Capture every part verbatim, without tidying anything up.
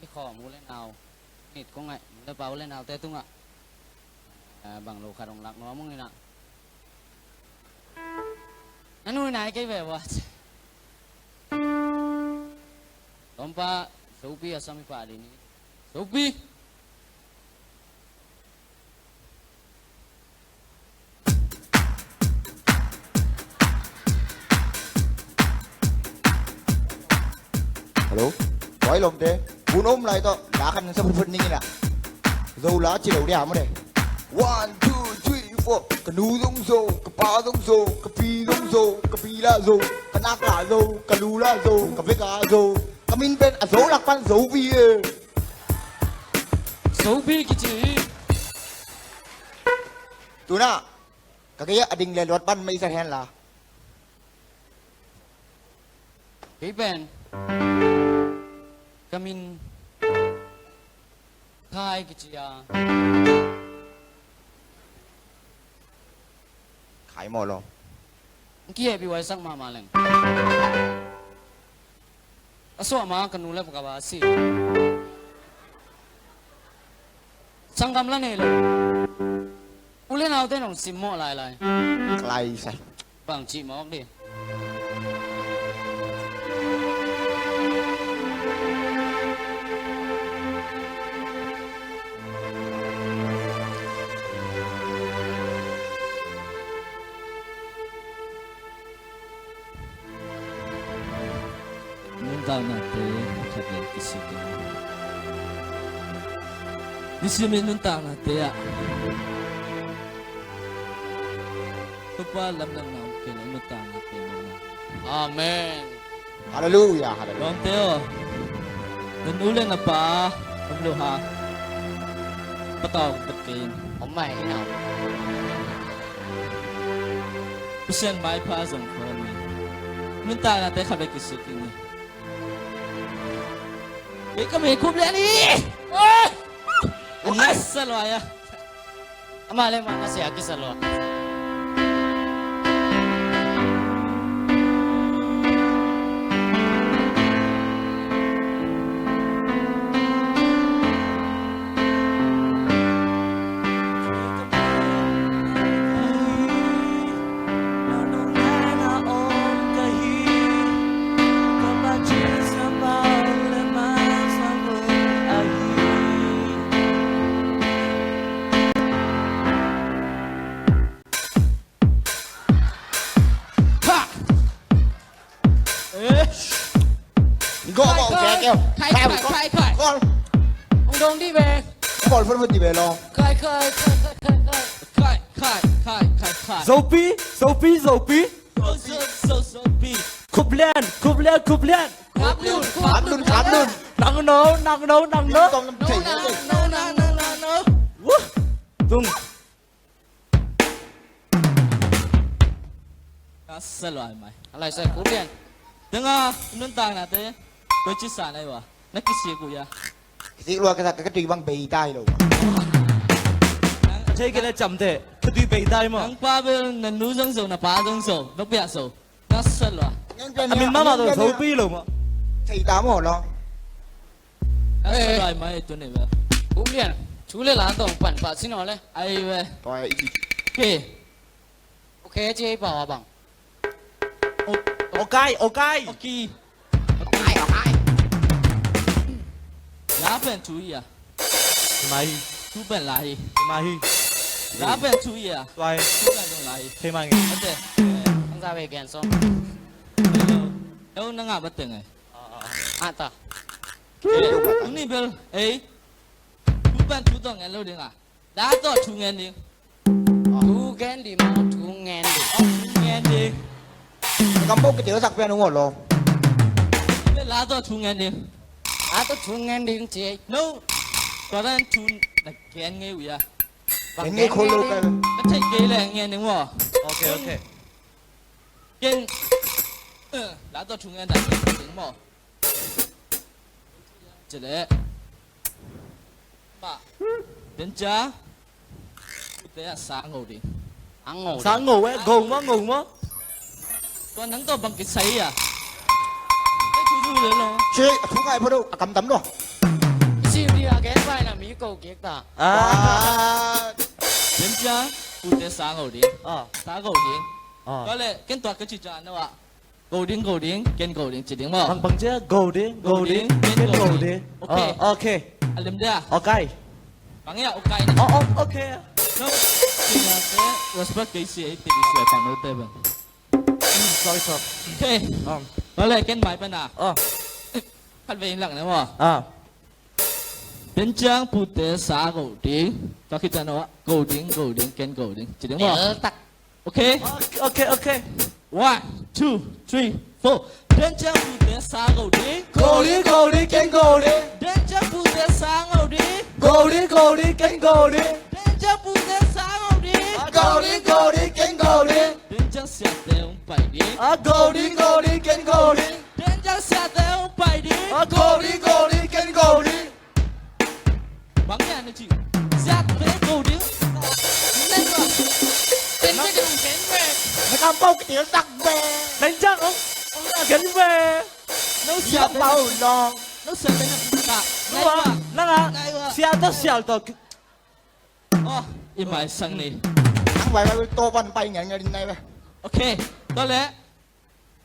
I khawm u le nau, nit kong ngaih u le pa, u le naute tungah, eh, bang lo khat hong lak nuam ung inah. Na nui nai kei ve ua. Tawmpa, Zopi a sam i pah dih ni. Zopi. Hello. Oi lawmte, hun om lai tawh la khat nan sa phutphut ning inah. Zo la ci lo dia maw de. One, two, three, four. Ka nu zong zo, ka pa zong zo, ka pi zong zo, ka pi la zo, ka nak la zo, ka lu la zo, ka vek a zo. Ka min pen a zo lak pan Zopi e. Zopi kici hi. Tuna ka gei a ding le luat pan mah i sa hen la. Kei pen ka min Khai kici a. Khai maw lo. Kihehpih huaisak mahmah leng. A suah ma ka nu le pa ka pa si. Sanggam la nei lo. U le naute nong simmawh lailai. Klai sai. Bang cih mawk dih. Nuntaknate khat le kisik in. Nisim i nuntaknate ah Topa lamdangnga om kei le nuntaknate mawhna. Amen. Halleluia, halleluia. Lawmte aw, na nu le na pa om lo ha. Patau kong pat kei in. Om mai in aw. Pasian maipha zong khawm in. Nuntaknate khat bek kisik in. Kei ka mei khup lian hi. Oi! An nasa lua ia. Amah le mah nasa a kisa lua. Khai, khai, khai, khai, khai. Hong dong dih ve. Kol phot phot dih ve lo. Khai, khai, khai, khai, khai. Khai, khai, khai, khai, khai. Zopi, Zopi, Zopi. Zo, zo, zo, Zopi. Khup lian, khup lian, khup lian. Khap lun, khap lun, khap lun. Nang no, nang no, nang no. No, nang, no, nang, nang, nang, nang, no. Wuh. Tung. Ka sa luai mai. A lai sa khup lian. Tengah nuntaknate. Koi ci sa nai wa. Na kisik uh ia. Kisik lua ka sa ka tui bang bei tai lo. Thei kei le cam te. Ka tui bei tai maw. Nang pa bel na nu zong zo, na pa zong zo. Nong piak zo. Ka sa lua. A min mahmah zo, Zopi lo maw. Thei ta maw lo. Ka sa luai mai tu ni bel. Khup lian. Thu le la tawh pan pah sin aw le. Ai ve. Koi i. Ke. Okay, ci ei pau a bang. O, okay, okay. Okay. Okay, okay. La pen thu hi a. Mai. Thu pen la hi. Mai. La pen thu hi a. Tuai. Thu pen zong la hi. Thei mai nge. Ate. Ang za ve gen song. Hello. Hello, na ngah ba teng ai. Ah, ah, ah. Ah, ta. Thu ni bel. Ei. Thu pen thu tawh ngen lo ding a. La tawh thu ngen ding. Thu ngen ding maw, thu ngen ding. Oh, thu ngen ding. Kam bawk kitel sak pian ung aw lo. La tawh thu ngen ding. La tawh thu ngen ding ci. No. Tua dan thu na ngen ngei uh ia. Ngen ngei khol lo ka. Ka theih kei le ngen ding maw. Okay, okay. Ken. Eh, la tawh thu ngen dan ding maw. Ci leh. Mah. Pen cia. Ute a sa ngo ding. A ngo ding. Sa ngo eh, ngo maw, ngo maw. Tua nang tawh bang kisai a. Eh, thu thu le lo. Ci, a thu ngai pha do, a kam tam lo. Ko kik ta. Ah. Ken ciang pute sa ngo ding. Ah. Sa ngo ding. Ah. Tua leh ken tua ka ci ciang no ah. Go ding, go ding, ken go ding ci ding maw. Bang, bang ci a, go ding, go ding, ken go ding. Okay. Ah, okay. A lem dia. Okay. Bang ya, okay na. Oh, oh, okay. No. Ci na te respect kei ci ei te di ci a pang no te bang. Sorry, sorry. Okay. Um. Tua leh ken mai pan a. Ah. Khat vei in lak na maw. Ah. Ken ciang pute sa go ding. Tua khit ciang no ah, go ding, go ding, ken go ding ci ding maw. Tel tak. Okay? Okay, okay, okay. One, two, three, four. Ken ciang pute sa ngo ding. Ngo ding, ngo ding, ken ngo ding. Ken ciang pute sa ngo ding. Ngo ding, ngo ding, ken ngo ding. Ken ciang pute sa ngo ding. Ngo ding, ngo ding, ken ngo ding. Ken ciang siate hong pai ding. Ngo ding, ngo ding, ken ngo ding. Ken ciang siate hong pai ding. Ngo ding, ngo ding, ken ngo ding. Bang ya na ci. Siate go ding. Ken ciang ong ken ve. Na kampau kitil tak ve. Ken ciang ong ong ken ve. No siate pau long. No siate na tak. Ngai wa. Nanga. Ngai wa. Siate sial to. Oh, i mai sang ni. Ang vai vai to pan pai ngai ngai din nai ve. Okay. Tua leh.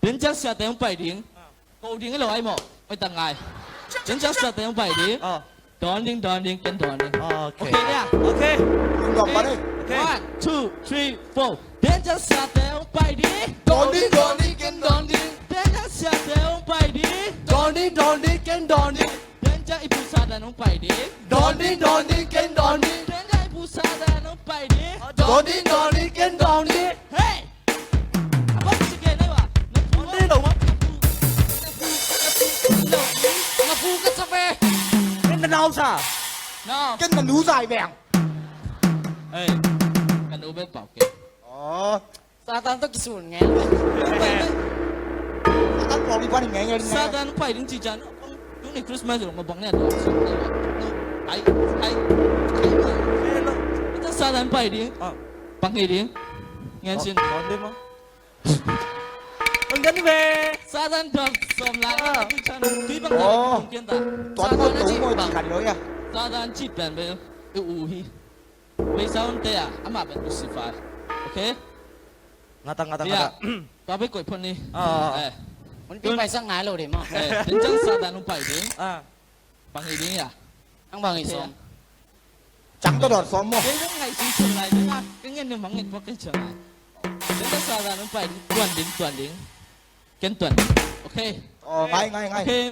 Ken ciang siate hong pai ding. Ko ding lo ai maw. Oi tang ngai. Ken ciang siate hong pai ding. Ah. Dawn ding, dawn ding, ken dawn ding. Ah, okay. Okay dia. Okay. Okay. One, two, three, four. Ken ciang siate hong pai ding. Dawn ding, dawn ding, ken dawn ding. Ken ciang siate hong pai ding. Dawn ding, dawn ding, ken dawn ding. Ken ciang i pu Satan hong pai ding. Dawn ding, dawn ding, ken dawn ding. Ken ciang i pu Satan hong pai ding. Dawn ding, dawn ding, ken dawn ding. Hey! Abang sige na wa. Dawn ding lo ma. Na pu ka sa pe. Ken na nau sa. No. Ken na nu sa i beng. Hey. Ka nu beng pau ke. Oh. Satan tawh kisul ngel. Satan tawh mi pan ngel ngel. Satan pai ding ci ciang. Tuni Christmas lo ma bang ne. Ai ai. Satan pai ding. Ah. Bang hi ding. Ngen sin. Bang ding ma. Bang ding be. Satan tawh som la. Ci ciang. Tui bang ne. Ken ta. Tuan ko tu mo ci kan lo ya. Satan ci pen be. U hi. Bei sa un te a. Ama pen Lucifer. Okay. Ngata, ngata, ngata. Tua bei koih phot ni. Ah, ah, ah. Eh. Hun pi pai sang ngai lo de ma. Eh, ken ciang Satan hong pai ding. Ah. Bang hi ding ya. Ang bang hi sawm. Ciang tawh dawt sawm maw. Ken ciang ngai sing sing lai ding a. Ken ngen ni mang nget pok ken ciang ngai. Ken ciang Satan hong pai ding. Tuan ding, tuan ding. Ken tuan ding. Okay. Oh, ngai, ngai, ngai. Okay.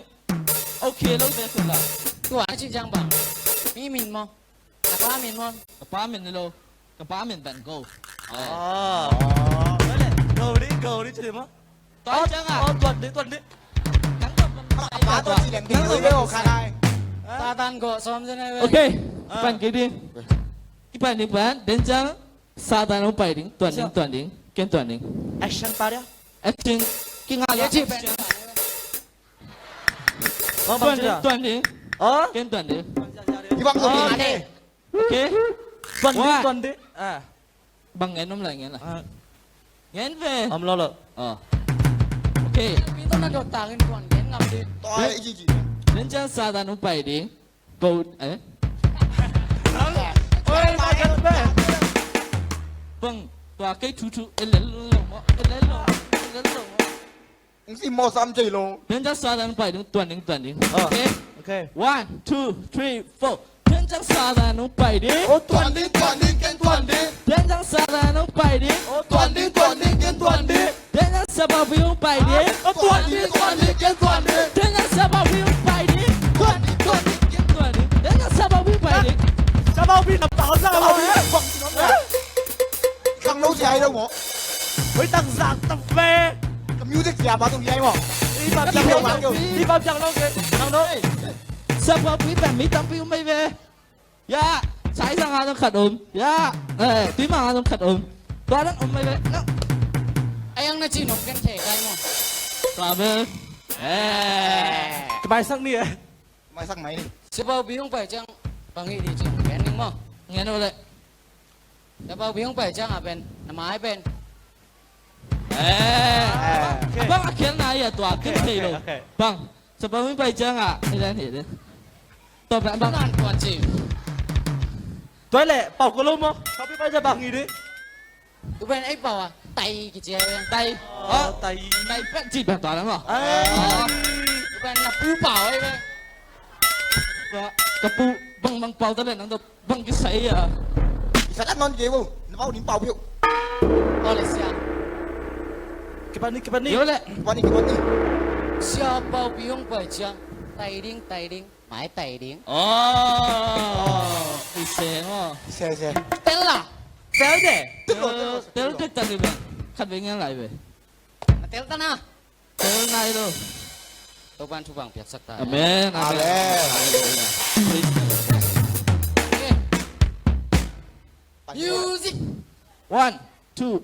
Okay, lo te sung la. Tua ci ciang bang. Mi min maw. Ka pa min maw. Ka pa min lo. Ka pa min Van Gogh. Ah. Go ding, go ding, ci ding maw. Tuan ciang a. Oh, tuan ding, tuan ding. Ka pa tuan ci ding ding lo ka nai. Satan go som ci nai. Okay. Pan ki ding. Ki pan ding pan. Ken ciang Satan hong pai ding. Tuan ding, tuan ding. Ken tuan ding. Action pa dia. Action. Ki ngai ya ci pen. Tuan ding, tuan ding. Oh? Ken tuan ding. Okay. Tuan ding, tuan ding. Ah. Bang ngen om lai ngen la. Ah. Ngen ve. Om lo lo. Oh. Okay. Ken ciang Satan hong pai ding. Go, eh? Oi, ma kan ve. Bang, tua kei thu thu, eh, lel lo mo, eh, lel lo, eh, lel lo mo. Sim mo sam cei lo. Ken ciang Satan pai ding, tuan ding, tuan ding. Oh. Okay. Okay. One, two, three, four. Ken ciang Satan hong pai ding. Oh, tuan ding, tuan ding, ken tuan ding. Ken ciang Satan hong pai ding. Oh, tuan ding, tuan ding, ken tuan ding. Ken ciang Siapa Pi hong pai ding. Oh, tuan ding, tuan ding, ken tuan ding. Ken ciang Siapa Pi hong pai ding. Tuan ding, tuan ding, ken tuan ding. Ken ciang Siapa Pi hong pai ding. Siapa Pi na pau sa lo. Khang lo sia ai lo mo. Oi, tang zak tam ve. Ka music sia pa tung yai maw. Ih, bap jang lo, ih, bap jang lo ke. Nang lo. Sa pa pui pen mi tampi um mai ve. Ya, sai sang a dong khat um. Ya, eh, tui mang a dong khat um. Tua dong um mai ve. Nang. Ai ang na ci nop ken the kai maw. Tua ve. Eh. Ka bai sang ni eh. Mai sang mai ni. Sa pa pi hong pai ciang bang hi di ci nop ken ning maw. Ngen o le. Sa pa pi hong pai ciang a pen na mai pen. Eh. Bang a khial na ia tua ken thei lo. Bang. Sa pa pi hong pai ciang a. Tua pen bang. Nan kuan ci. Tua leh pau ko lo maw? Khapi pai ja bang hi dih. Tu pen ei pau a tai kici a. Tai. Oh, tai. Tai pek ci pen tua la maw? Ai. Tu pen na pu pau ei pen. Ka pu bang bang pau ta leh nang tua bang kisai a. Kisai ta non ke bo. Na pau ding pau piu. Oh, le sia. Kipan ni, kipan ni. Yo le. Kipan ni, kipan ni. Sia Pau Pi Hong Pai Ciang. Tai ding, tai ding. Mai tai ding. Oh, i seng aw. Se, se. Tel la. Tel de. Tel lo, tel lo. Tel tek ta ni ba. Khat ve ngen lai ve. Na tel ta na. Tel nai lo. Topan thupha piaksak ta. Amen, amen. Amen. Hallelujah. Praise the Lord. Okay. Music. One, two.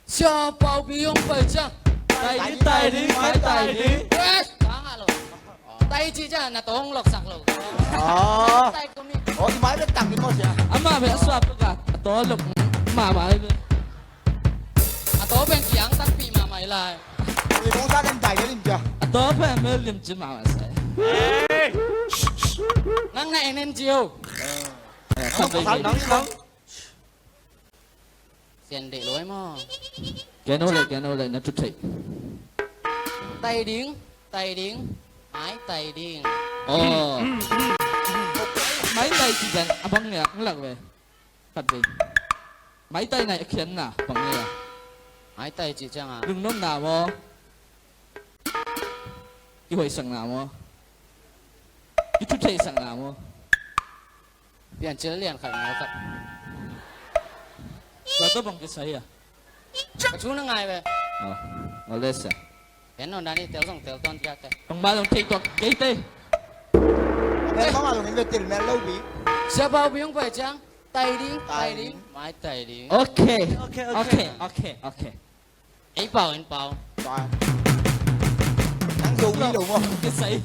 Sia Pau Pi Hong Pai Ciang. Tai ding, tai ding, mai tai ding. Yes, kang a lo. Tai ci ciang na tong lok sak lo. Ah. Tai ko mi. Oh, i mai bek tang ding ko sia. Ama bek a suak bek a. A to lok mama bek. A to pen kiang tak pi mama i lai. I bung sa den tai den lim cia. A to pen mel lim ci mama sai. Hey. Nang na enen cio. Eh, nang, nang, nang. Sian deih lo ai maw? Gen o le, gen o le, na thut theih. Tai ding, tai ding, mai tai ding. Oh. Mai tai ci pen a bang nia, ng lak ve. Khat ve. Mai tai nai a khian na, bang nia. Mai tai ci ciang a. Lungnuam na maw? Kihoih sak na maw? Kithut theih sak na maw? Piancil lian khat ngai khat. Tua tawh bang kisai a? Ka thu na ngai ve. Oh, ole sia. Ken non dani tel zong tel ton piak te. Bangmah zong thei tuak kei te. Tel bangmah zong in ve til mel lo bi. Sia Pau Pi Hong Pai Ciang. Tai ding, tai ding, mai tai ding. Okay. Okay, okay, okay, okay. Ei pau, en pau. Nang zo mi lo maw? Kisai.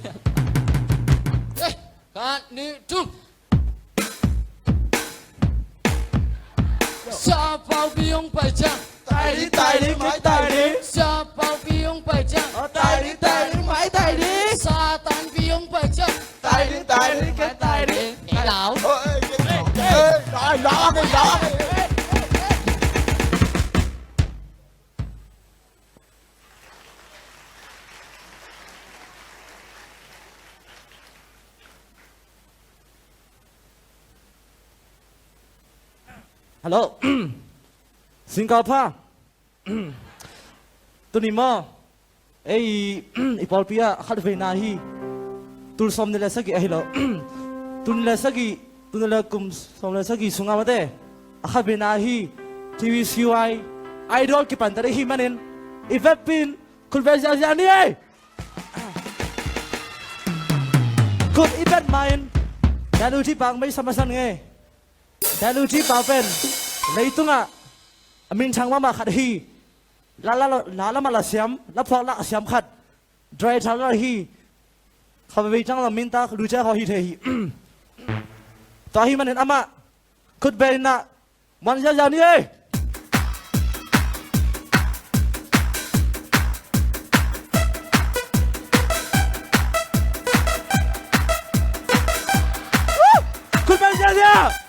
Eh, khat, nih, thum. Sia Pau Pi Hong Pai Ciang. Tai ding, tai ding, mai tai ding. Sia Pau Pi Hong Pai Ciang. Oh, tai ding, tai ding, mai tai ding. Satan Pi Hong Pai Ciang. Tai ding, tai ding, mai tai ding. Ei lau. Oh, eh, eh, eh, lau, lau, lau, lau. Hello. Singkal pha. Tuni maw? Ei, i pawlpi ah khat veina hi. Tul sawm ni le sagih ahi lo. Tul ni le sagih, tul ni le kum sawm le sagih sungah mate. A khat veina hi. T V C Y Idol kipan ta ding hi manin. I vekpi in khut vei ziahziah ni ei. Khut i beng ma-in. Daluti pang mei sama san ngei. Daluti pang pen leitungah a minthang mahmah khat hi. La, la, la, la, la, la siam, la phuak la siam khat. Dry thal la hi. Kha vei tang la minta lucia kho hi thei hi. Tua hi manin amah khut beng na. Muan ziahziah ni ei. Khut beng ziahziah.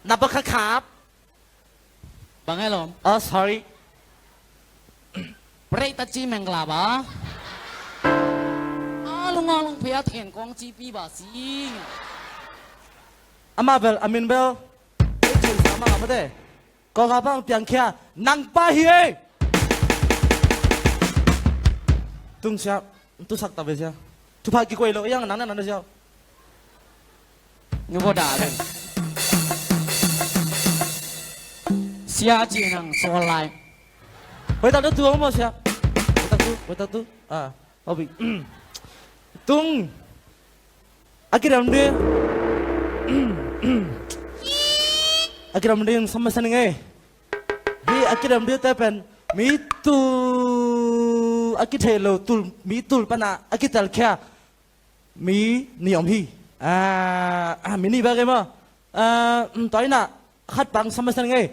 Na ba kha khap. Bang e lawm? Oh, sorry. Break ta ci meng la ba. A lung a lung pia thian kong ci pi ba si. Amah bel, a min bel. Ei cin sa ma la mate. Ko ka bang piang khia nang pa hi ei. Tung siap. Tusak ta ve sia. Thupha kikoih lo iang nang na nang na sia. Ngi bo da ve. Sia ci nang sual lai. Hoih tak tu tu maw sia. Hoih tak tu, hoih tak tu. Ah, hobi. Tung. A kidam ding. A kidam ding sama sa ning ei. Hih a kidam ding te pen mi tul a kitheih lo tul, mi tul pana a kitelkhia mi nih om hi. Ah, ah, mi nih bek ei maw? Ah, um, tua inah khat pang sama sa ning ei.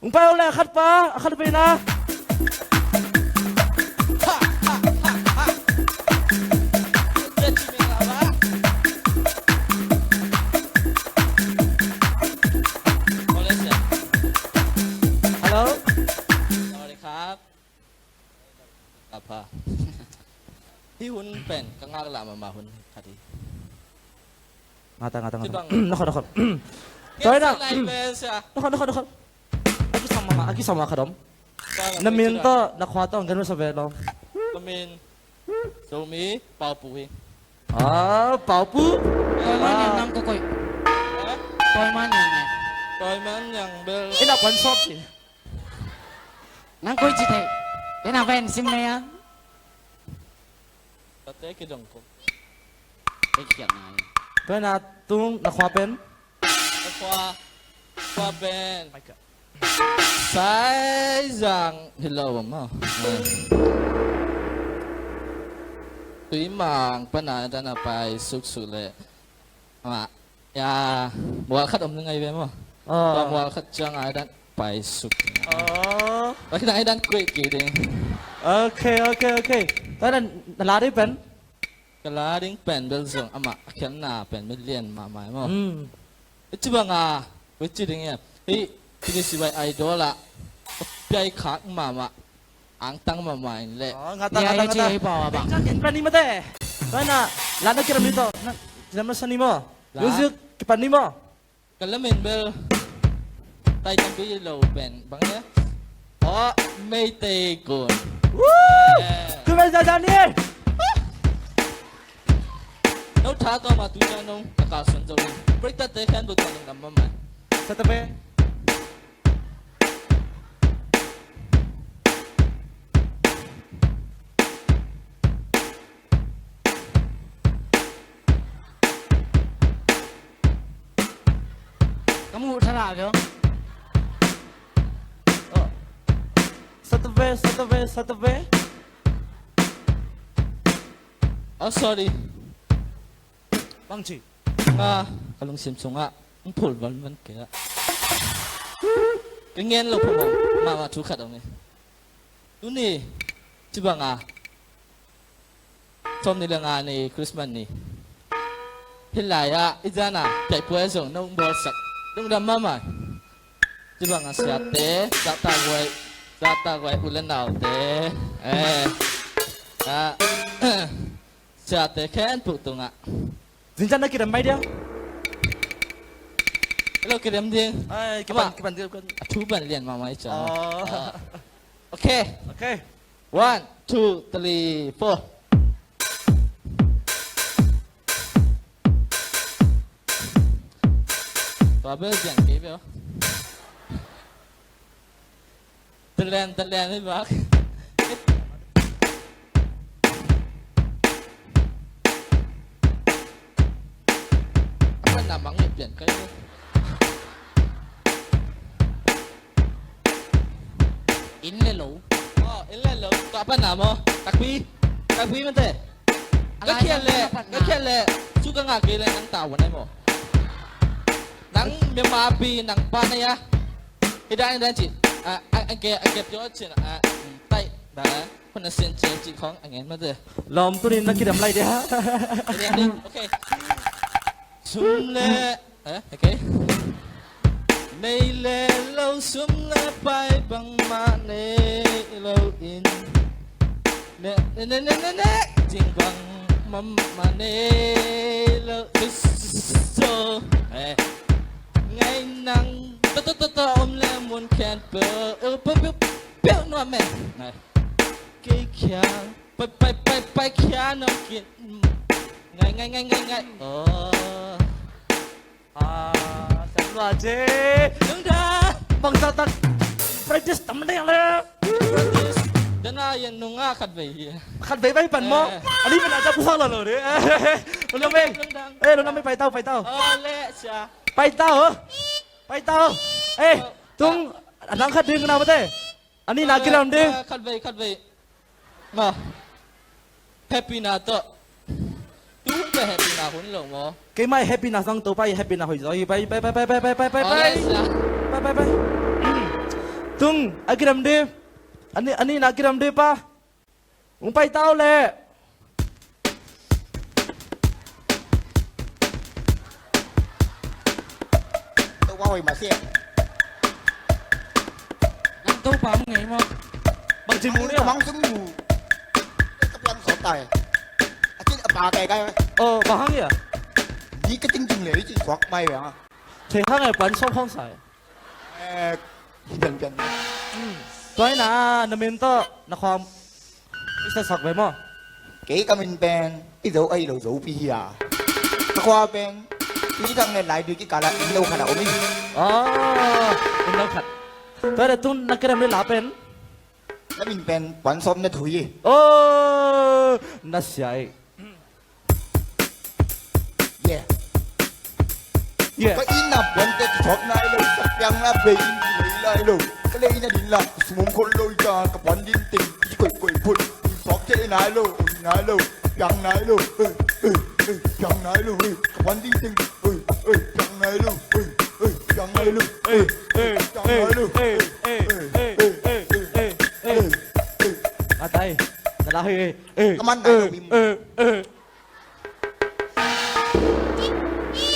Ung pai ung le khat pa, a khat veina. Hih hun pen ka ngaklah mahmah hun khat hi. Ngata, ngata, ngata. Cibang. Nakhon, nakhon. Tua hi na. Nakhon, nakhon, nakhon. A kisam mahmah, a kisam mahmah khat om. Na min tawh na khua tawh gen masa ve lo. Ka min Zomi Paupu hi. Ah, Paupu. Toiman yang nang kukoi. Toiman yang eh. Toiman yang bel. Ina pan sop si. Nang koi ci thei. Ina ven sim ne ya. Tate ki dong ko. Tua hi na Tung, na khua pen? Khua, khua pen Saizang hi lo maw. Tuimang pana dan a pai suksuk le. Amah ya mual khat om ngai ve maw. Tua mual khat ciang ai dan pai suk. Pai khat ai dan kuih ki ding. Ok, ok, ok. Tua dan na la ding pen? Ka la ding pen bel zong amah a khelna pen bel lian mahmah maw. Hmm. Hih ci banga, hih ci ding ia. Hih, hih ni si vai idol ah piai khak mahmah. Angtang mahmah in leh. Oh, ngata, ngata, ngata. Pen ni mate. Tua na, la na kiram ni to. Na, kiram na sa ni maw. Music kipan ni maw. Ka lamen bel tai tampi lo pen bang ia. Oh, Meitei kun. Woo! Kumen za za ni. No tha to ma tu cha no ka ka son zo. Break ta te khan bu ta ning lam ma ma. Sa ta pe. Ka muh thalah ve aw. Satave, satave, satave. Oh, sorry. Bang ci. Nga, ka lungsim sungah, ang phul van van kaya. Ka ngen lo phamawh, mama thu khat om e. Tuni, ci banga. Sawm ni le nga ni Christmas ni. Hih lai-ah i zana piaihpuai zong nong bawlsak lungdam mahmah. Ci banga siate, zahtakhuai, zahtakhuai u le naute. Eh. Ah. Siate khempeuh tungah. Zinzan na kidam mai dia. Hello, kidam ding. Ai, kipan, kipan, kipan. A thu ban lian mahmah i ciang. Oh. Ah. Okay. Okay. One, two, three, four. Tua bel ziang kei bel. Talen, talen, eh, bak. Apa nama ngi pian kai ni? Inn le lo. Oh, inn le lo. Tua pan na maw? Takpi. Takpi mate. Ka khial le, ka khial le. Su ka ngak kei le nang tau nai maw? Nang Myanmar pi nang pa nai a. Hi dan, hi dan ci. A, a, a ke, a ke pyo ci na. A, tai. Ba. Hun a sin ci ci khong a ngen mate. Lawm tuni na kidam lai dia. Okay. Sum le Eh, okay. Nei le lo sum le pai bangmah nei lo in. Ne, ne, ne, ne, ne, ne. Cing bangmah nei lo. So, so, so. Eh. Ngai nang. To, to, to, to, om le mun khen pe. Eh, pe, pe, pe, nuam eh. Eh. Kei kia. Pai, pai, pai, pai, kia nuam kin. Ngai, ngai, ngai, ngai, ngai. Oh. Ah, siam lua ce. Nungda. Bangzah tak practice tam ding le. Practice. Dana yan nunga khat vei hi. Khat vei vei pan maw. Eh. Ali man aja pusa la lo de. Lungdam vei. Lungdam. Eh, lungdam vei, paitau, paitau. Oh, le sia. Paitau. Paitau. Eh, tung adang khat ding na mate. Ani na kiram ding. Khat vei, khat vei. Ma. Happy na tawh. Tu hun pen happy na hun lo maw? Keimah happy na sang to pai, happy na hoih zaw hi. Pai, pai, pai. Pai, pai, pai. Tung, a kiram de. Ani, ani na kiram de pa. Ung pai tau le. Tau pa hoih mah siah. Nang Topa mu ngei maw? Bang ci mu ni. Mang sum mu. Ka pian khawh tai. Ka kai kai. Oh, bang hang ia? Ni ka ting ting le ci suak mai ve ah. Thei hang e, puan sawm hong sai. Eh, pian pian. Tua hi na, na min tawh na khua i sa sak ve maw? Kei ka min pen i zo ahi lo Zopi hi a. Ka khua pen i thang le lai dui kikala inn lo khat a om hi. Oh, inn lo khat. Tua le tun na kidam le la pen? Na min pen puan sawm na thui hi. Oh, na sia hi. Yeah. Yeah. Ka inn a puante kithawk nai lo, ka piang na bei in ki lei lai lo. Ka lei na din la, sumum khol lo ja, ka puan din ting, ki koi koi phut. Kithawk te nai lo, oi nai lo, piang nai lo, eh, eh, eh, piang nai lo, eh, ka puan din ting, oi, oi, piang nai lo, oi, oi, piang nai lo, eh, eh, piang nai lo, eh, eh, eh, eh, eh, eh, eh. Atai, na la hei, eh, eh, ka man nai lo, eh, bim. Eh, eh.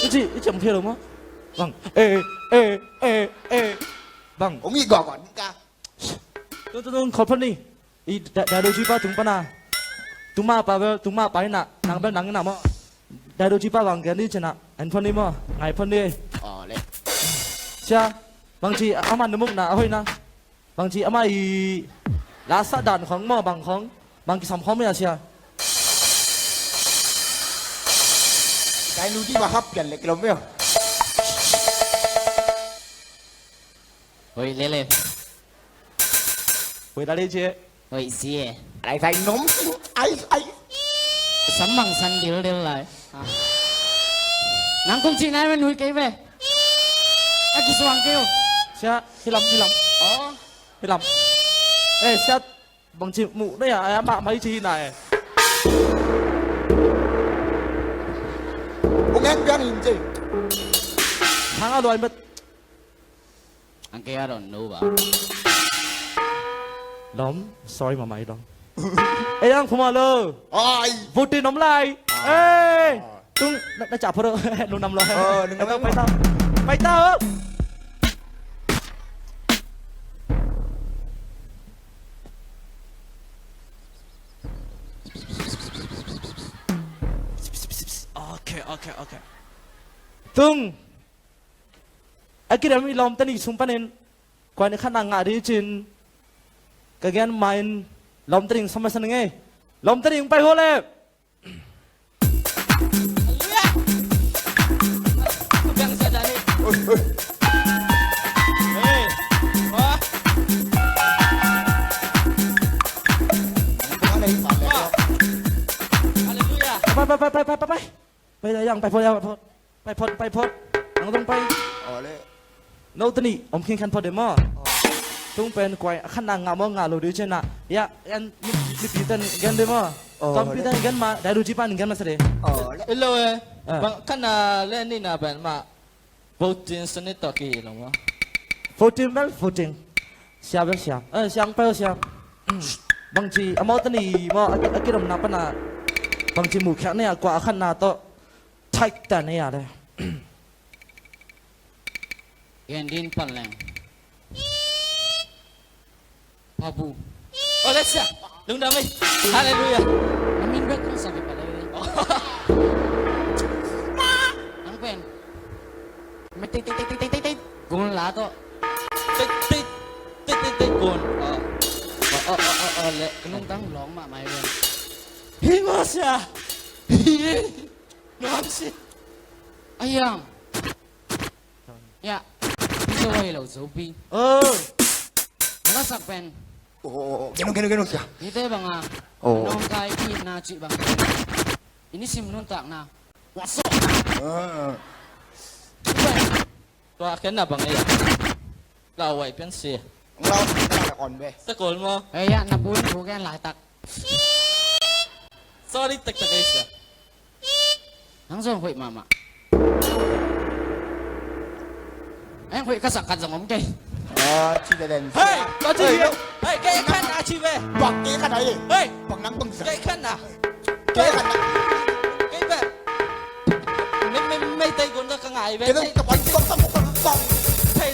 I ci, i ci om thei lo maw? Bang. Eh, eh, eh, eh. Bang. Ong i gawh gawh ka. Tung, tung, tung, khol phot ni. I da, da do ci pa tung pana. Tung ma pa bel, tung ma pa ina. Nang bel nang ina maw. Da do ci pa bang gen ni cina. En phot ni maw. Ngai phot ni. Oh, le. Sia. Bang ci, aman numuk na, ahoy na. Bangci amah i la sah dan khong maw bang khong bang kisam khong mia sia. Kai nu di ba hap pian le kilom mia. Hoi lele. Hoi lale cie. Hoi cie. Ai sai nom sing ai ai. Sam mang san dil dil lai. Nang kum ci nai men hui kei ve. A kisuang kei u. Sia hilam hilam. Oh. Hilam. Eh, siat bangci muh na ya, ya mah mai ci na eh. Bung en biang in ci. Hang a luai met. Ang kaya ron no ba. Lom, sorry mama i lom. Eh, ang phuma lo. Ai. Buti nom lai. Eh. Tung, na, na ca phoro, nung nam lo. Oh, nung nam lo. Pai tau, pai tau. Okay, okay, okay. Tung. A kidam i lawmte nih sung panin. Kua nih khatna ngah dih cin. Ka gen main. Lawmte nih sung panin ngei. Lawmte nih pai ho le. Halleluia. Ka biang sia dan hi. Oi, oi. Hei. Wah. Wah. Halleluia. Pai, pai, pai, pai, pai, pai. Pai, yang, pai phot, yang, pai phot. Pai phot, pai phot. Ang tong pai. Aw le. No tani om khin khan phot de maw. Tung pen kuai a khan na ngah maw ngah lo de cina. Ya, en mi pi ten gen de maw. Tom pi ten gen ma, dai du jipan gen ma sa de. Hello eh. Bang khan na le ni na pen ma. Voting sani to ki lo maw. Voting bel voting. Sia bel sia. Eh, siang pel sia. Bangci amau tani maw a kidom na pana. Bangci mu khak ne a kua a khan na to. Thai ta ne ya le. Gen din pan leng. Pabu. Oh, let's go. Lungdam eh. Hallelujah. Amin bek kong sabi pala eh. Ang pen. Tit tit tit tit tit tit. Gun la to. Tit tit tit tit tit gun. Oh. Oh, oh, oh, oh, oh, le. Kenung tang long ma mai pen. Hi mo sia. Hi. Nuam si. Ayang. Ya. Ito ay lo zobi. Oh. Masak pen. Oh, oh, oh. Geno, geno, geno siya. Ito bang ah. Oh. Nong kai pi na ci bang. Ini sim nun tak na. Waso. Ah. Tua ken na bang ya. Lawai pian si. Law na kon be. Sa kol mo. Eh ya na bun bu ken lai tak. Sorry tak tak ay siya. Nang zong hoih mahmah. Ai hoih ka sak khat zong om kei. Ah, ci den den. Hei, kau ci hei. Hei, kei khan a ci ve. Bak kei khan a ye. Hei. Bak nang bang sa. Kei khan a. Kei khan a. Kei ve. Mei mei mei tei gon da ka ngai ve. Kei dong ka pan bak sa mo ka bak. Hei.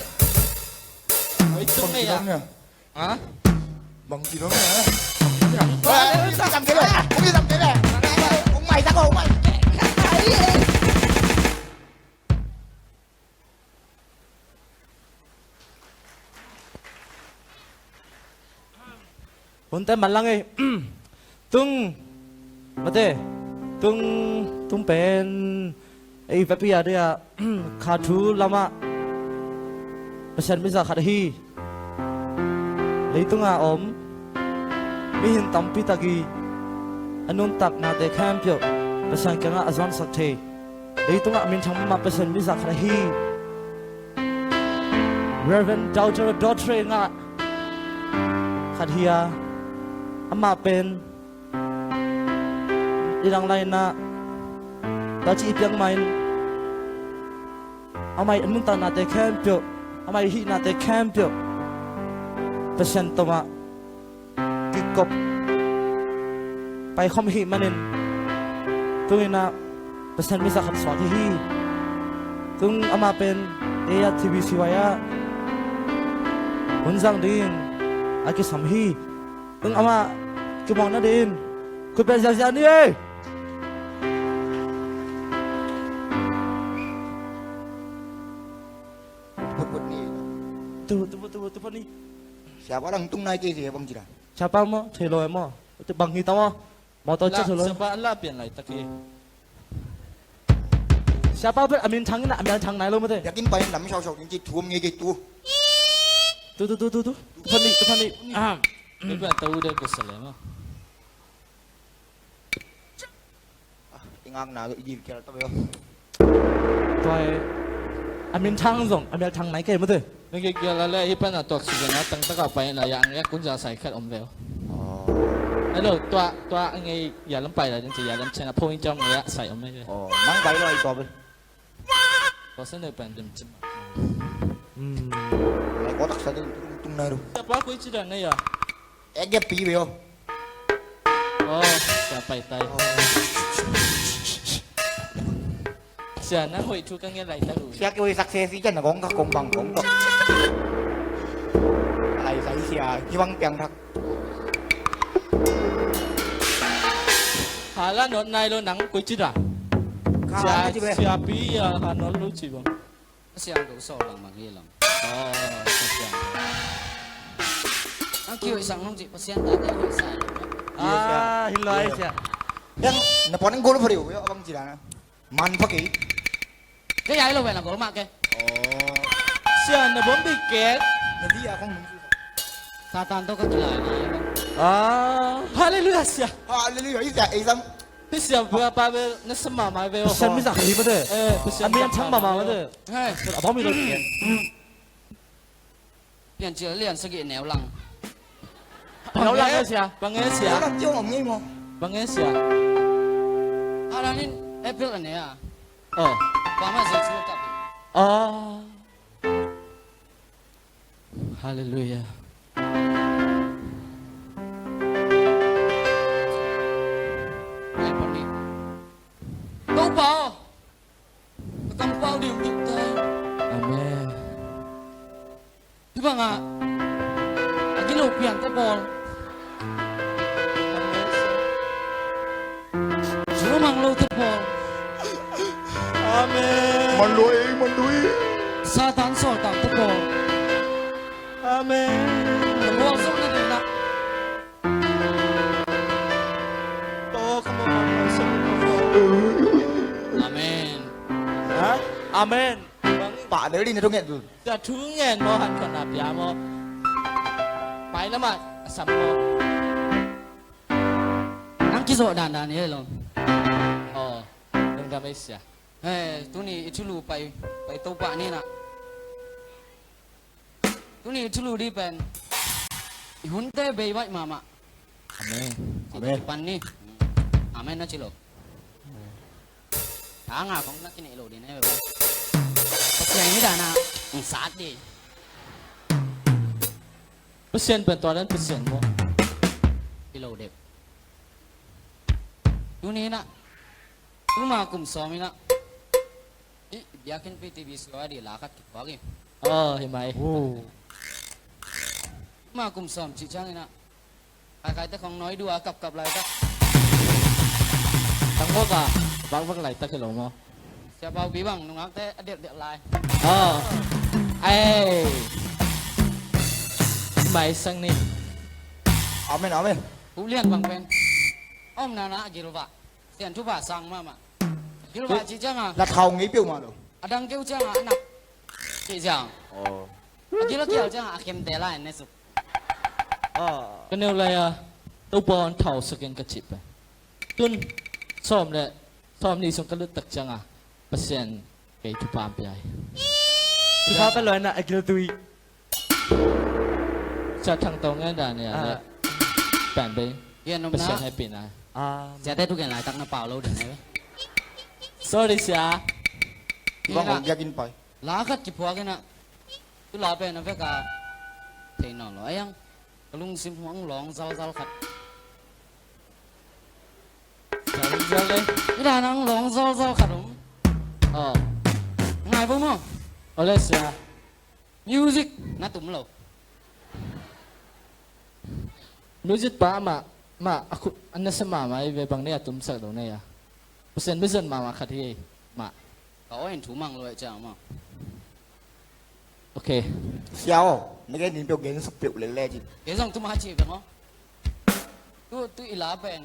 Hei tung mei ya. Ha? Bang ci dong ya. Bang ci dong ya. Bang ci dong ya. Bang ci dong ya. Hunte manlang ei. Tung, mate, tung, tung pen ei vepi a dia kha thu lamah Pasian mizah khat ahi. Leitunga om mihing tampi tak i a nuntaknate khempeuh Pasian kiangah a zuansak thei, leitungah a minthang mahmah Pasian mizah khat ahi Reverend Doctor Dawtre ngah khat hi a, amah pen i dang lainah taci i piak main amah i nuntaknate khempeuh, amah i hihnate khempeuh Pasian tomah kikop paikhawm hih manin tunginah Pasian mizah khat suak hi hi. Tung amah pen ei ah T V C Y ah hun zang dingin a kisam hi. Tung amah kimuang nadingin khut beng ziahziah ni ei. Put put ni. Tu tu tu tu put ni. Siapa dang tung nai kei kei bang cira. Siapa maw thei lo maw. Tu bang hi ta maw. Motor cia thei lo. Siapa an la pian lai tak hi. Siapa pen a minthang in a mialthang nai lo mate. Biakinn pai in lam sau sau ding ci thu om ngei kei tu. Tu tu tu tu tu. Tu phan ni tu phan ni. Ah. Tua i ngakna i gil kial ta ve aw. Tua i a minthang zong a mialthang nai kei mate. Na gil kial a le hi pan a tuak si zong a tangtaka pai na ya ang yak kun za sai khat om ve aw. Hello, tua tua a ngei ya lam pai la din ci ya lam chen a phone in ciang ya sai om ve. Nang pai lo i tua ve. Tua sa ne pan dim cim. Nai ko tak sa din tung nai ru. Siapa koi ci dan na ya. Ek gep pi ve aw. Aw, sia pai tai. Sia nang hoih thu ka ngen lai ta lu. Sia kihoih sak se si cian na kong ka kong bang kong tok. Lai sai sia kibang piang thak. Hala not nai lo nang koi ci da. Sia pi ya ha not lo ci bang. Pasian ko sawl bangmah hi lam. Aw, Pasian. Ang kihoihsak nung cih Pasian tate hoihsak. Ah, hi lai sia. Yang na puan ang gol pha deuh, abang cih dana. Man pha kei. Kei ai lo ve na gol mah kei. Aw. Sia na bom bik kei. Na di a kong nung cih. Satan to ka kilai na. Ah, hallelujah sia. Hallelujah, sia, ei sam. Hih siam vua pa ve na sam mahmah ve aw. Pasian mizah khat hi mate. Eh, Pasian a mialthang mahmah mate. Hei. A bawm hi lo. Piancil lian sagih neu lang. Neu lang sia. Bang e sia. Neu lang ciong om ngei maw. Bang e sia. Alan in April a ne a. Oh. Bang ma zong su kap. Ah. Hallelujah. Ai pon ni. Topa aw. Ka kampau dim dim tai. Amen. Hi bangah a gilo piang ka pawl. Rumang lo te pawl. Amen. Man lo ei, man lo ei. Satan sawltak te pawl. Amen. Ka mual zong na dena. Oh, come on, man lo sawltak. Amen. Ha? Amen. Pah del din na thungen tu. Tua thu ngen maw, han khuan na pia maw. Pai lamah a sam maw. Nang kizawh dandan hi lo. Aw, lungdam ei sia. He, tuni i thulu pai, pai Topa ni na. Tuni i thulu di pen i hunte bei baih mahmah. Amen. Amen. Pan ni. Amen na ci lo. Tanga kong na kinei lo di ne ba. Pasian ni dana. Sat di. Pasian pen tua dan Pasian mo. Ilo dep. Tuni na. Tuma kum sawm ina. I biakinn pi T V suah di la khat kituak i. Oh, hi mai. Tuma kum sawm ci ciang ina. Kaikai te khong noi dua kapkap lai tak. Tangmawk a vakvak laitak hi lo maw? Sia Paupi bang nungakte a delhdelh lai. Oh. Ai. Mai sang ni. Amen, amen. Pu Lian bang pen a omna na a gilvah. Sian thupha sang mahmah. Gilvah cih ciangah la thau ngei peuhmah lo. A dang keu ciangah a nak cih ciang. Oh. A gil a kial ciangah a kemte lai ne suk. Ka neu lai a Topa hong thausak in ka cih pen. Tun sawm le sawm nih sung ka lut tak ciangah Pasian kei thupha pia hi. Thupha ka luanah a gil tui. Sia Thang Tau Ngen dan nia le pen bei. Pasian hehpihna. Siate thugen laitak na pau lo dan ne. Sorry sia. Bang hong biakin pai. La khat kiphuak inah. Tu la pen a veka thei nawn lo a iang. Ka lungsim hong lawng zalzal khat. Zalzal le. I dan hong lawng zalzal khat om. Oh. Ngai bo maw? Ole sia. Music na tum lo. Music pa mah mah a khut a nasa mahmah i ve bang nei a tumsak lo nei a. Pasian mizan mahmah khat hi ei mah. Ka aw in thu mang lo ei ciang mah. Ok. Sia aw, na gen din peuh gen suk peuh lel le ci. Gen zong tuma ci peuh maw. Tu tu i la pen.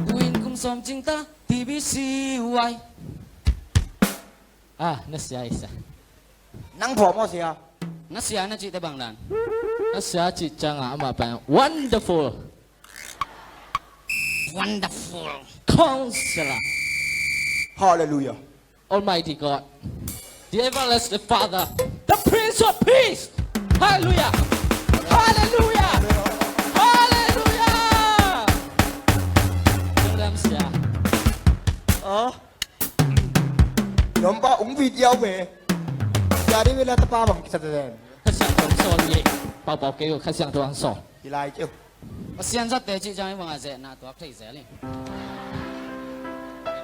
Tu in kum sawm cing ta T B C Y. Ah, na sia i sa. Nang phawm aw sia. Na sia na cihte bang dan. Na sia cih ciangah amah pen wonderful. Wonderful. Counselor. Hallelujah. Almighty God. The everlasting Father. The Prince of Peace. Hallelujah. Hallelujah. Hallelujah. Dang dam sia. Oh. Nompa ung video be. Jadi bila tapa bang kita ten. Kasiang tuang sol ye. Pau pau kei kasiang tuang sol. Hilai keu. Pasian zatte cih ciang i bangah zehna tuak thei zel hi.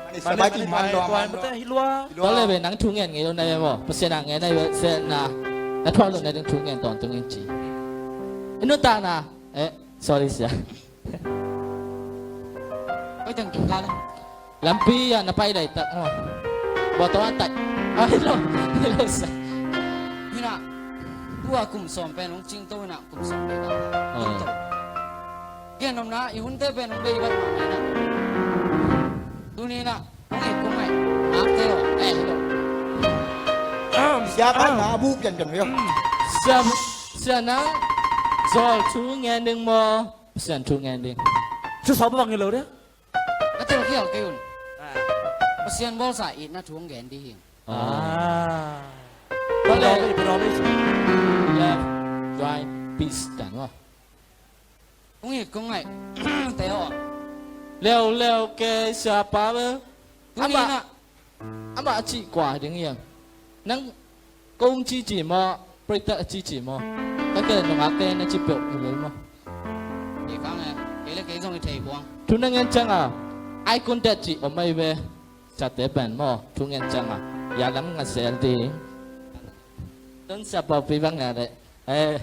Mani sabai ki man lua man lua. Hilua. Tua le be nang thu ngen ngei lo na be maw. Pasian a ngen na be zehna. Na thuak lo na ding thu ngen tawntung in ci. I nuntakna. Eh, sorry sia. Oi teng tung kal. Lampi ah na pai laitak maw. Bawtaw an tai. Ah, hello. Hello sia. Hinah. Tua kum sawm pen hong cingto hinah kum sawm pen. Oh. Cingto. Gen omna i hunte pen hong bei vat mah hinah. Tuni hinah hong it kong ngaih. Nakte aw. Eh, hello. Sia kan na bu pian pian weo. Sia, sia na. Sawl thu ngen ding maw. Pasian thu ngen ding. Thu sawm bang hi lo dia. Na telkhial kei un. Pasian bawlsa itna thu hong gen dih hi. Ah. Left, right, peace dan maw. Kong it kong ngaih. Te aw. Leuleu kei siapa bel. Tuni inah. Amah a cih kua ding hiam? Nang kong cici maw, preacher a cici maw? Ka kei nungakte na ci peuh hi lel maw? Kei kang e, kei le kei zong i thei buang. Thu na ngen cianga, eye contact cih om ahi ve. Siate pen maw, thu ngen cianga, ya lam nga sel ding. Tun sia Paupi bang nga le. Eh,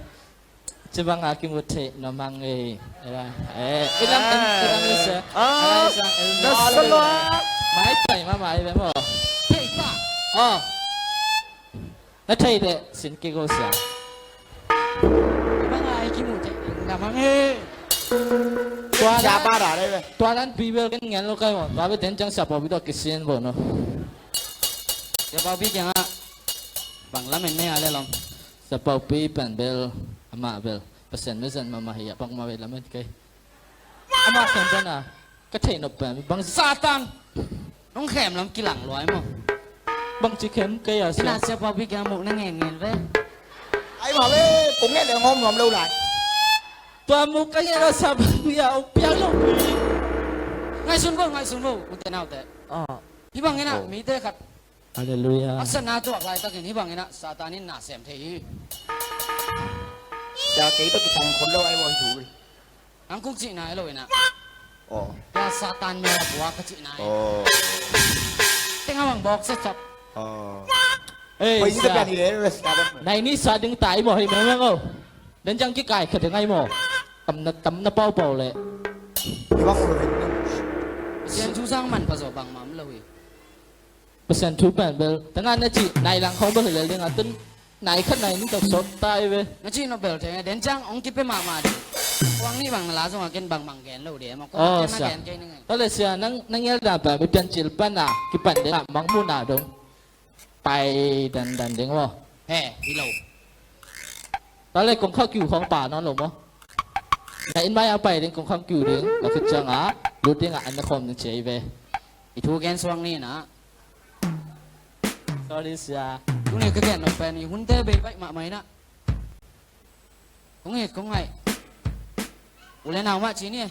Ci bang a kimu thei nuam hang ei. Eh, i lam in, i lam in sia. Ah, na sa lua. Mai pai ma mai ve maw. Thei pa. Oh. Na thei de sin kei ko sia. Ci bang a i kimu thei nuam hang ei. Tua dan, tua dan Pi bel ken ngen lo kai maw. Tua bel den ciang sia Paupi tawh kisin bo no. Sia Paupi kiangah bang lamen nei a le lom. Sia Paupi pen bel amah bel Pasian mizan mahmah hi a bangmah bel lamen kei. Amah khem pen a ka theih nop pen bang Satan. Nong khem lam kilang luai maw. Bangci khem kei a sia. Ina Sia Paupi kiang muk na ngen ngen ve. Ai mah ve, kong ngen le ngawm nuam lo lai. Tua muk ka ngen a Sia Paupi a uk piang lo. Ngaihsun vo, ngaihsun vo, ute naute. Hih bangin ah mite khat Halleluiah. Haksatna tuak laitakin hih bangin ah Satan in na sem thei hi. Sia kei tawh kisang khol lo ai maw hih thu hi. Nang kong cihna hi lo in ah. Aw. Sia Satan mel a pua ka cihna hi. Aw. Teng a bang bawk setsap. Aw. Ei, sia. Nai ni sa ding tai maw hih mengmeng aw. Den ciang kikai kha ding ai maw. Tam na, tam na paupau leh. Hih bang lo hi. Sang manpha zaw bangmah om lo hi. Pasian thu pen bel tangah na cih nai lang khawng bel hi lel ding a, tun nai khat nai nih tawh sawt ta hi ve. Na cih nop bel thei, den ciang hong kipia mahmah ding. Kuang nih bang na la zongah ken bangbang gen lo ding maw. Kuang ken na gen kei ning. Tua leh sia, nang na ngial dan pen mi piancil pan a kipan ding a, mangmuhna dong pai dandan ding maw? He, hi lo. Tua leh kongkhak kiu khawng pia nawn lo maw? Na inn mai a pai ding, kongkhak kiu ding, na khut ciangah lut ding a, an na khawm ding ci hi ve. I thu gen suak ni na. Sorry sia. Tuni ka gen nop pen i hunte bei baih mahmah hi na. Kong it kong ngaih. U le nau mah ci ni.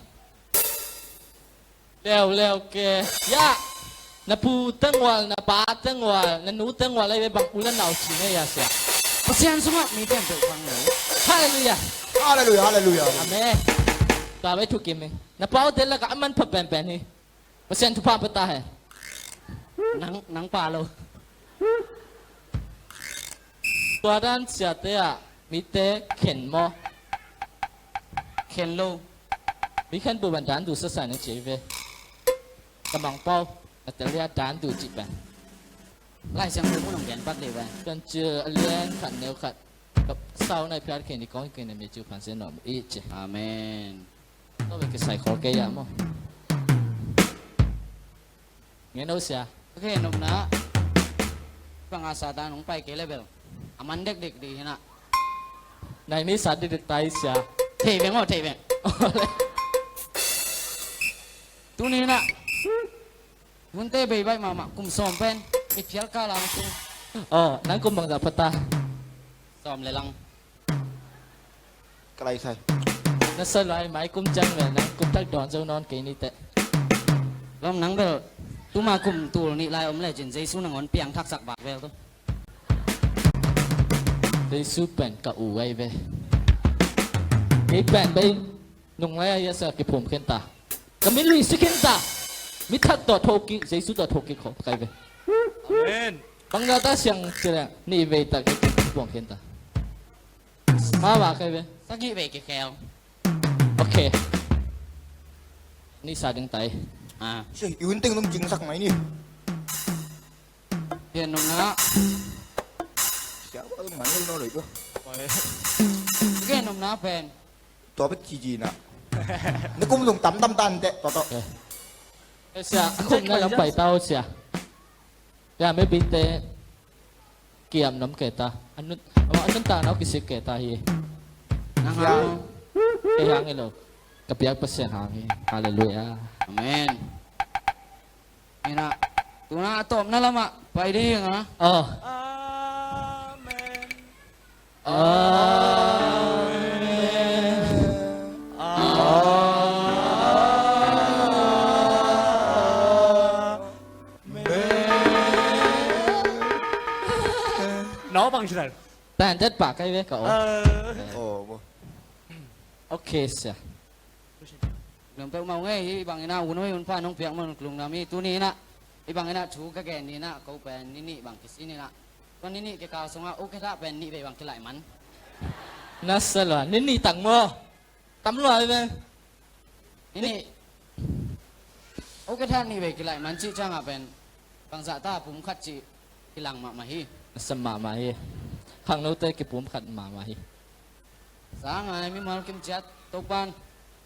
Leuleu ke. Ya. Na pu teng ual, na pa teng ual, na nu teng ual, ai ve bang u le nau ci ni ya sia. Pasian sungah mi teng peuh phang lo. Halleluiah. Halleluiah, halleluiah. Amen. Tua bek thu kim hi. Na paute lakah a manpha penpen hi. Pasian thupha pia ta hen. Nang, nang pia lo. Tua dan siate ah mite khen maw? Khen lo. Mi khen buh bang dan duh sasa na ci hi ve. Ka Mangpau, na tel hi a dan duh cih pen. Lai Siangtho mun hong gen pak dih ve. Piancil a lian khat neu khat. Ka sau nai phiat kei ni kong kei na mi cu phan se nuam i ci. Amen. Tua bek kisai khol kei a maw? Ngen o sia. Ka gen nopna bangah Satan hong pai kei le bel a man dekdek ding hi na. Nai ni sa dekdek ta hi sia. Thei veng aw, thei veng. Tuni na hunte bei baih mahmah kum sawm pen i phial kal a hong tung. Aw, nang kum bangzah pha ta? Sawm le lang. Ka lai sai. Na sa lai mai kum ciang le nang kum thak dawn zo nawn kei ni teh. Lawm, nang bel tuma kum tul nih lai om lecin Jesu nangawn piangthaksak bak vel tu. Jesu pen ka u ai ve. Kei pen bei nung lai a hiasa kiphum khen ta. Ka min lui si khin ta. Mi thak tawh thokik, Jesu tawh thokik khawng kai ve. Amen. Bangzah ta siang ci leh nih vei ta kei puang khin ta. Mah va kai ve. Sagih vei kikhel. Ok. Nih sa ding tai. Ah. Siah, i hun teng nung cingsak mai ni. Gen nopna. Siah, ba man lo no lo ko. Gen nopna pen. Tua bek ci ci na. Na kum zong tamtam tan teh tua tawh. Eh, sia, a kum na lam pai tau sia. Ya, maybe te kiam nom kei ta. Anun, anun ta nau kisik kei ta hi. Nang hang. Kei hang hi lo. Ka piak Pasian hang hi. Halleluiah. Amen. Ina, tuna a tawpna lamah pai ding a. Aw. Amen. Amen. Amen. Naw bang ci lai. Tan tet pa kai ve ka aw. Aw, bo. Ok sia. Lungpeuh mah ung ei, hih bangin ah hun hoih hun pha nong piak man lungnuam hi. Tuni in ah hih bangin ah thu ka gen ni in ah ko pen ni nih bang kisin in ah, tua ni nih kikal sungah uketha pen nih vei bang kilaih man. Na sa lua, ni nih tang maw? Tam lua hi ve. Ni nih uketha nih vei kilaih man cih ciangah pen bangzah ta pum khat cih kilang mahmah hi. Na sa mahmah hi. Khangnote kipum khat mahmah hi. Sangai mimal kim ciat Topan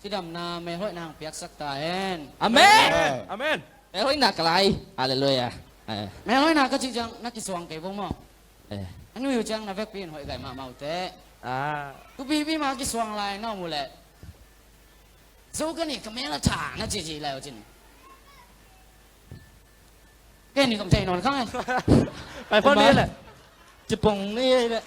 cidamna melhoihna hong piaksak ta hen. Amen. Amen. Melhoihna ka lai. Halleluiah. Eh. Melhoihna ka cih ciang na kisuang kei vo maw? Eh. An ui uh ciang na vekpi in hoih gai mahmah uh teh. Ah. Tupipi ma kisuang lai na um uh leh zo ka nih ka mel a tha na cici lai uh cin. Ken ni kong thei nawn khang e. Pai phone ni le. Cipong ni le.